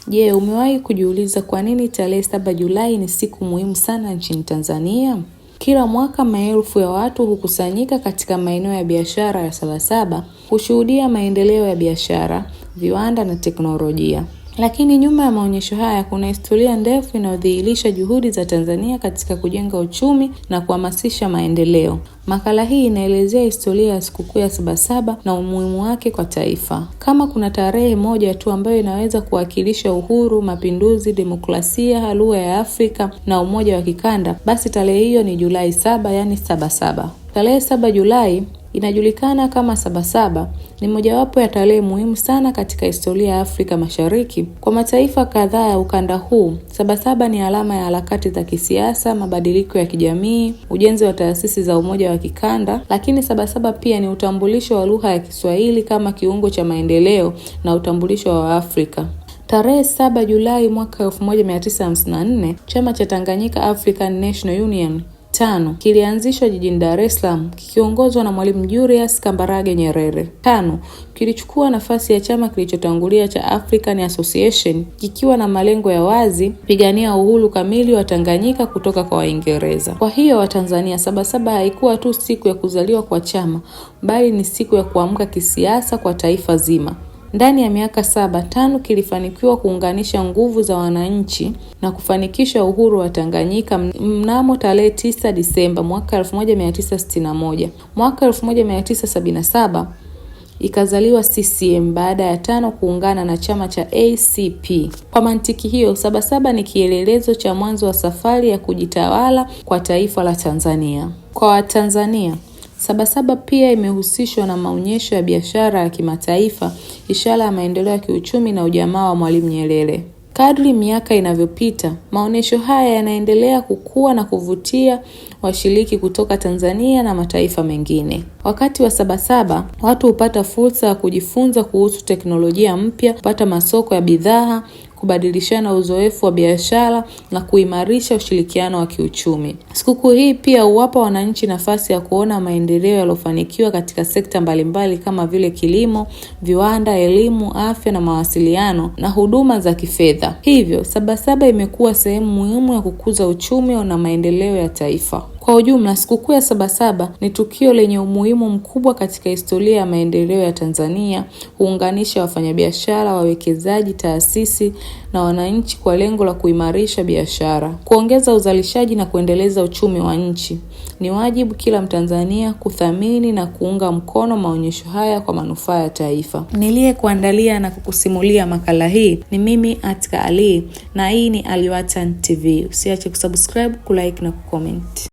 Je, umewahi kujiuliza kwa nini tarehe 7 Julai ni siku muhimu sana nchini Tanzania? Kila mwaka maelfu ya watu hukusanyika katika maeneo ya biashara ya Sabasaba kushuhudia maendeleo ya biashara, viwanda na teknolojia. Lakini nyuma ya maonyesho haya kuna historia ndefu inayodhihirisha juhudi za Tanzania katika kujenga uchumi na kuhamasisha maendeleo. Makala hii inaelezea historia ya sikukuu ya Sabasaba na umuhimu wake kwa taifa. Kama kuna tarehe moja tu ambayo inaweza kuwakilisha uhuru, mapinduzi, demokrasia, lugha ya Afrika na umoja wa kikanda, basi tarehe hiyo ni Julai 7, yani Sabasaba. Tarehe 7 Julai inajulikana kama Sabasaba, ni mojawapo ya tarehe muhimu sana katika historia ya Afrika Mashariki. Kwa mataifa kadhaa ya ukanda huu, Sabasaba ni alama ya harakati za kisiasa, mabadiliko ya kijamii, ujenzi wa taasisi za umoja wa kikanda, lakini Sabasaba pia ni utambulisho wa lugha ya Kiswahili kama kiungo cha maendeleo na utambulisho wa Afrika. Tarehe 7 Julai mwaka 1954, chama cha Tanganyika African National Union TANU kilianzishwa jijini Dar es Salaam kikiongozwa na Mwalimu Julius Kambarage Nyerere. TANU kilichukua nafasi ya chama kilichotangulia cha African Association kikiwa na malengo ya wazi pigania uhuru kamili wa Tanganyika kutoka kwa Waingereza. Kwa hiyo Watanzania, Sabasaba haikuwa tu siku ya kuzaliwa kwa chama, bali ni siku ya kuamka kisiasa kwa taifa zima. Ndani ya miaka 7, TANU kilifanikiwa kuunganisha nguvu za wananchi na kufanikisha uhuru wa Tanganyika mnamo tarehe 9 Disemba mwaka 1961. Mwaka 1977 ikazaliwa CCM baada ya TANU kuungana na chama cha ACP. Kwa mantiki hiyo, Sabasaba ni kielelezo cha mwanzo wa safari ya kujitawala kwa taifa la Tanzania. Kwa Watanzania, Sabasaba pia imehusishwa na maonyesho ya biashara ya kimataifa, ishara ya maendeleo ya kiuchumi na ujamaa wa Mwalimu Nyerere. Kadri miaka inavyopita, maonyesho haya yanaendelea kukua na kuvutia washiriki kutoka Tanzania na mataifa mengine. Wakati wa Sabasaba, watu hupata fursa ya kujifunza kuhusu teknolojia mpya, kupata masoko ya bidhaa, kubadilishana uzoefu wa biashara na kuimarisha ushirikiano wa kiuchumi. Sikukuu hii pia huwapa wananchi nafasi ya kuona maendeleo yaliyofanikiwa katika sekta mbalimbali kama vile kilimo, viwanda, elimu, afya na mawasiliano na huduma za kifedha. Hivyo, Sabasaba imekuwa sehemu muhimu ya kukuza uchumi na maendeleo ya taifa. Kwa ujumla, sikukuu ya Sabasaba ni tukio lenye umuhimu mkubwa katika historia ya maendeleo ya Tanzania, huunganisha wafanyabiashara, wawekezaji, taasisi na wananchi kwa lengo la kuimarisha biashara, kuongeza uzalishaji na kuendeleza uchumi wa nchi. Ni wajibu kila Mtanzania kuthamini na kuunga mkono maonyesho haya kwa manufaa ya taifa. Niliyekuandalia na kukusimulia makala hii ni mimi Atika Ali, na hii ni Aliwatan TV. Usiache kusubscribe, kulike na kucomment.